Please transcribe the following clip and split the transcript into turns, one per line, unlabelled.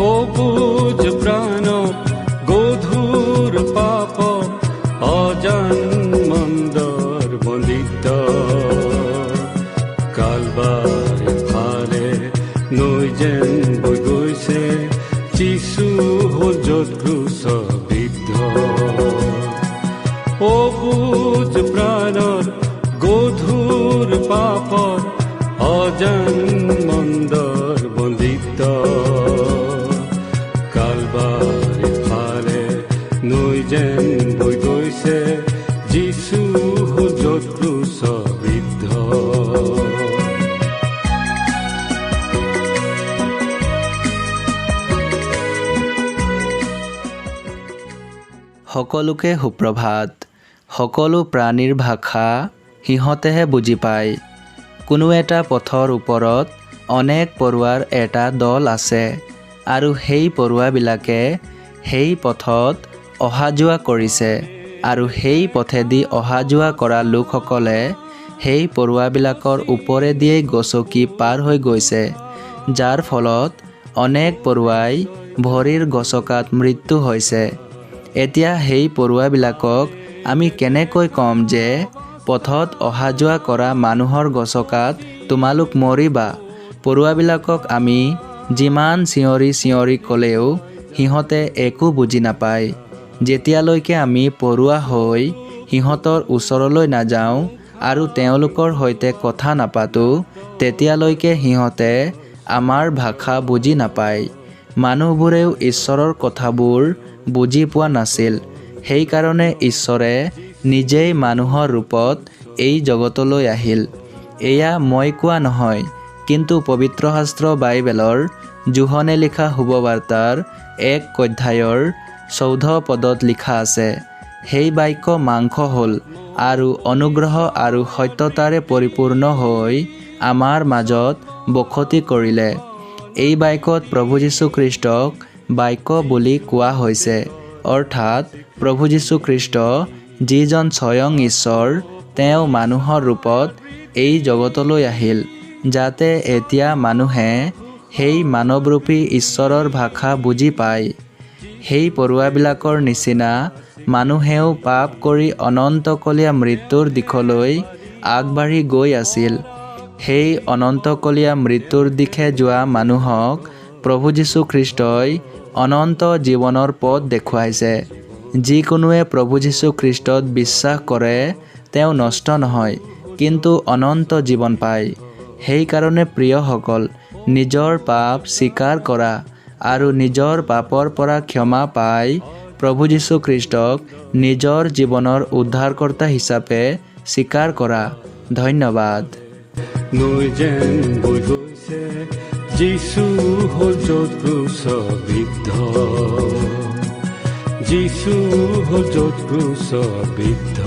অবুজ প্ৰাণৰ গধুৰ পাপৰ অজান মন্দৰ বন্দিত। কালবাৰী ফালে নৈ যেন বৈ গৈছে, যিছু হ'ল য'ত ক্ৰুচবিদ্ধ। অবুজ প্ৰাণৰ গধুৰ পাপৰ অজান মন্দৰ বন্দিত। কালবাৰী ফালে নৈ যেন বৈ গৈছে, যিছু হ'ল য'ত ক্ৰুচবিদ্ধ।
সকলোকে সুপ্ৰভাত। সকলো প্ৰাণীৰ ভাষা সিহঁতেহে বুজি পায়। কোনো এটা পথৰ ওপৰত অনেক পৰুৱাৰ এটা দল আছে আৰু সেই পৰুৱাবিলাকে সেই পথত অহা যোৱা কৰিছে আৰু সেই পথেদি অহা যোৱা কৰা লোকসকলে সেই পৰুৱাবিলাকৰ ওপৰেদিয়েই গচকি পাৰ হৈ গৈছে, যাৰ ফলত অনেক পৰুৱাই ভৰিৰ গচকাত মৃত্যু হৈছে। এতিয়া সেই পৰুৱাবিলাকক আমি কেনেকৈ ক'ম যে পথত অহা যোৱা কৰা মানুহৰ গচকাত তোমালোক মৰিবা? পৰুৱাবিলাকক আমি যিমান চিঞৰি চিঞৰি ক'লেও সিহঁতে একো বুজি নাপায়। যেতিয়ালৈকে আমি পৰুৱা হৈ সিহঁতৰ ওচৰলৈ নাযাওঁ আৰু তেওঁলোকৰ সৈতে কথা নাপাতোঁ, তেতিয়ালৈকে সিহঁতে আমাৰ ভাষা বুজি নাপায়। মানুহবোৰেও ঈশ্বৰৰ কথাবোৰ বুজি পোৱা নাছিল, সেইকাৰণে ঈশ্বৰে নিজেই মানুহৰ ৰূপত এই জগতলৈ আহিল। এয়া মই কোৱা নহয়, কিন্তু পবিত্ৰ শাস্ত্ৰ বাইবেলৰ যোহনে লিখা শুভবাৰ্তাৰ 1 অধ্যায়ৰ 14 পদত লিখা আছে, সেই বাক্য মাংস হ'ল আৰু অনুগ্ৰহ আৰু সত্যতাৰে পৰিপূৰ্ণ হৈ আমাৰ মাজত বসতি কৰিলে। এই বাক্যত প্ৰভু যীশুখ্ৰীষ্টক বাক্য বুলি কোৱা হৈছে, অৰ্থাৎ প্ৰভু যীশুখ্ৰীষ্ট যিজন স্বয়ং ঈশ্বৰ, তেওঁ মানুহৰ ৰূপত এই জগতলৈ আহিল, যাতে এতিয়া মানুহে সেই মানৱৰূপী ঈশ্বৰৰ ভাষা বুজি পায়। সেই পৰুৱাবিলাকৰ নিচিনা মানুহেও পাপ কৰি অনন্তকলীয়া মৃত্যুৰ দিশলৈ আগবাঢ়ি গৈ আছিল। সেই অনন্তকলীয়া মৃত্যুৰ দিশে যোৱা মানুহক প্ৰভু যীশুখ্ৰীষ্টই অনন্ত জীৱনৰ পথ দেখুৱাইছে। যিকোনোৱে প্ৰভু যীশুখ্ৰীষ্টত বিশ্বাস কৰে তেওঁ নষ্ট নহয়, কিন্তু অনন্ত জীৱন পায়। সেইকাৰণে প্ৰিয়সকল, নিজৰ পাপ স্বীকাৰ কৰা আৰু নিজৰ পাপৰ পৰা ক্ষমা পাই প্ৰভু যীশুখ্ৰীষ্টক নিজৰ জীৱনৰ উদ্ধাৰকৰ্তা হিচাপে স্বীকাৰ কৰা। ধন্যবাদ।
নৈ যেন বৈ গৈছে, যিছু হ'ল য'ত ক্ৰুচবিদ্ধ। যিছু হ'ল য'ত ক্ৰুচবিদ্ধ।